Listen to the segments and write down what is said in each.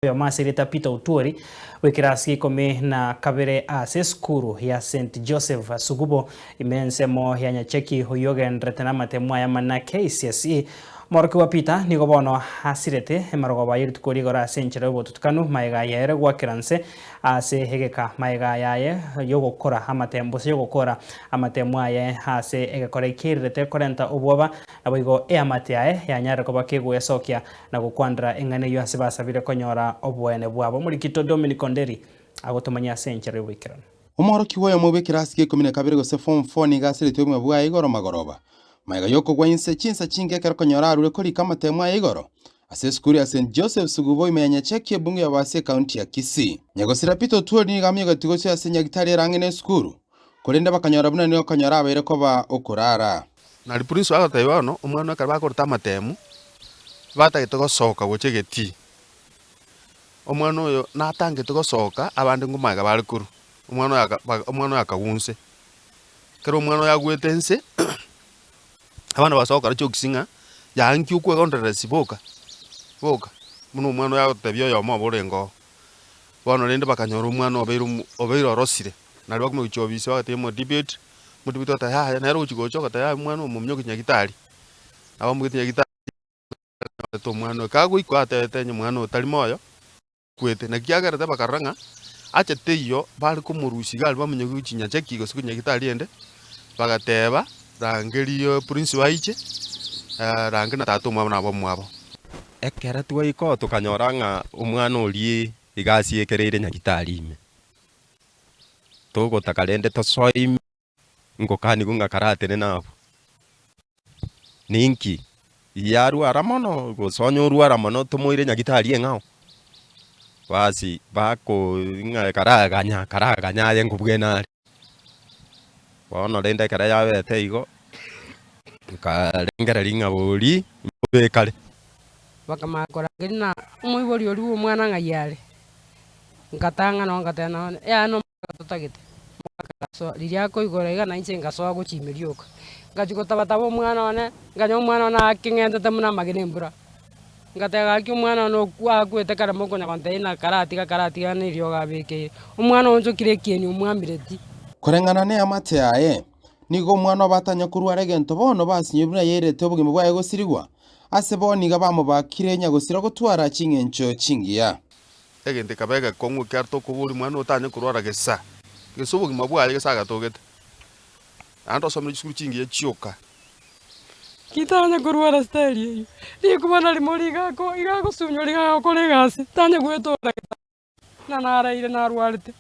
Oyomo ase erieta Peter Otwori, bw'ekerasi gia 12 ase esukuru ya St Joseph Sugubo ime ensemo ya Nyacheki oyio ogendererete namatemwa aya amanene a KCSE. Omorokigwa Peter nigo bono asirete emarogoba ye rituko rigoro ase enchera y'obotutukanu magega yaye gwakera nse ase egeka magega yaye yogokora amatemwa gose yogokora amatemwa aye ase egekora ekererete korenta obwoba naboigo eamate yaye yanyarire koba kegoesokia na gokwandera eng'ana eyio ase basabire konyora oboene bwabo. Omorikito Dominic Onderi agotomanyia ase enchera y'oboikeranu. Omworokigwa oyomo bw'ekerasi gia ikomi na kabere gose form four nigo aseretwe obogima bwaye igoro magoroba, magega y'okogwa inse chinsa chinke ekero konyora arure korika amatemo aye igoro ase esukuru ya St Joseph's Sugubo ime ya Nyacheki ebunge ya Basi ekaunti ya Kisii. Nyagosira Peter Otwori nigo aminyogetie gochia ase nyagitari ere ang'e nesukuru, korende bakanyora buna nigo konyora abeire koba okorara. Nario Prince agatebia bono omwana ekero bakorete amatemu, batagete gosoka gocha egetii, omwana oyo natangete gosoka abande ngomaiga bare korwa, omwana oyo aka ba omwana oyo akagwa inse. Ekero omwana oyo agwete inse, abana basoa gokora jokes ng'a yaya nki okwegondereresi boka, boka, buna omwana oyo agotebia oyomo obo orenge oo. Bono rende bakanyora omwana obeire omo obeire orosire, nario bakomoika chiofisi bagatebia omodebate. Omodebate ogoteba yaya nere ogochi gocha ogoteba yaya omwana oyo mominyoki nyagitari, nabo amogete nyagitari anyorete omwana oyo, kagoikwa atebete onye omwana oyo tari moyo, okwete. Naki agerete bakarora ng'a ache teiyo bare komorusia iga aria bamonyoki gochia nyacheki gose gochia nyagitari ende, bagateba rangeria principal aiche, rangeria na tata omwabo na abamwabo. Ekero twaika oo tokanyora ng'a omwana oria iga asiekereire nyagitari ime. Togotaka rende tosoe ime ngokanigwe ng'a karatenene abwo. Ninki? Yarwara mono gose onye orwara mono tomoire nyagitari eng'ao? Basi bako ng'a karaganya karaganya aye nkobwene are. Bono rende ekero yabete igo, nkarengereria ng'a boria mbobe kare. Bakamanya korangeria na omoibori oria bwa omwana ng'ai are. Ngatang'ana oo ngateba nonye yaya na omogaka totagete, omogaka agasoa, riria akoigora iga na inche ngasoa gochia ime rioka. Ngachia gotabataba omwana one, nkanyora omwana one akeng'entete buna amagena embura. Ngateba gaki omwana one okwo akwete kare mokonya gontebia ng'a karatiga karatiga na eriogo abekeire. Omwana oonchokire ekieni omwamireti. Koreng'ana neamate yaye, nigo omwana obo atanya korwara egento bono basinywe buna yairete obogima bwaye gosirigwa, ase bono iga bamobakire nyagosira gotwara ching'encho chingiya. Egento ekaba egekong'u ekiagera tokoboria omwana oyo tanye korwara gesa, gesa obogima bwaye gesa agatogete. Naende osomire chisukuru chingiya chioka. Titanya korwara style eyio, rikuba narimo rigako iga agosunywa riga agokora egasi, tanya goetora getanda buna naraire narwarete.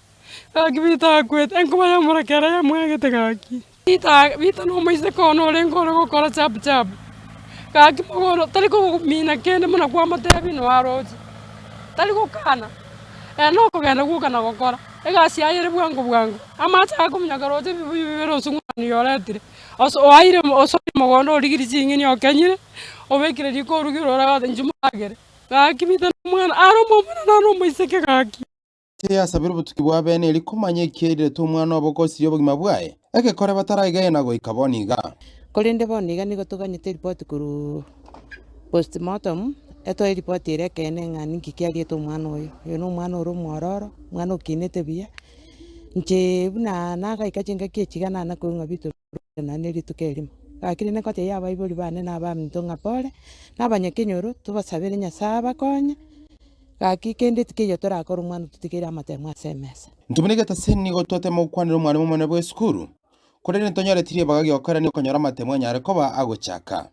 Gaki bitakwete, enkuba y'omorakera yamwagete gaki. Bita bita na omoiseke one orenge ore gokora chapu chapu, gaki mogondo tari kogomina kende buna kwamotebia noo aroche, tari gokana, ere nokogenda gwoka na gokora, egasi yaye ere bwango bwango, amache akominyoka roche ebibuyu bibere osung'unani oretire, oso oaire osoire mogondo origirie ching'eni okenyire, obekire riko orugire ore inchuo moragere, gaki bita na omwana, are omomura nare omoiseke gaki. Tiyasabire obotuki bwa bene erio komanya ekiairerete omwana obo gosiria obogima bwaye, egekore bataraigena goika bono iga. Korende bono iga nigo toganyete eripoti korwa postmortem, etoe eripoti ere ekeene ng'a ninki kiariete omwana oyo. Oyo na omwana ore omwororo, omwana okinete buya, inche buna nagaika chingaki echi iga nana koigwa ng'a binto naende na rituko erimo. Gaki rende ngotebia abaibori bane na abaminto ng'a pore, na abanyakenyoro, tobasabere Nyasaye abakonye, gaki kende tikeiyo torakore omwana ototigeire amatemo ase emesa. Intwe buna egetaseni nigo twatema gokwanera omwalimu omonene bw'esukuru, korende ntonyoreti ribaga gi'okoerania okonyora amatemo anyare koba agochaka.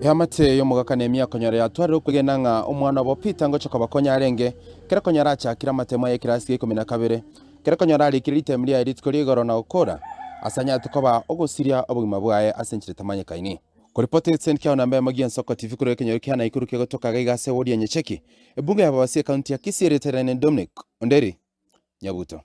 Eamate y'omogaka Nehemia konyora yatwarire okwegena ng'a omwana obo Peter ngocha kobakonya arenge, ekero konyora achakire amatemo aye ekerasi gia ikomi na kabere. Ekero konyora arikire ritemo riaye rituko ria igoro na gokora, ase anyarete koba ogosiria obogima bwaye ase enchera etamanyekaini. Koripoti Etienne Kiao namba eyemo gi'Ensoko TV korwa ekenyoro kia Naikuru kegotoka iga iga ase ewodi ya Nyacheki, ebunge ya Babasi ekaunti ya Kisii erieta riane Dominic Onderi Nyabuto.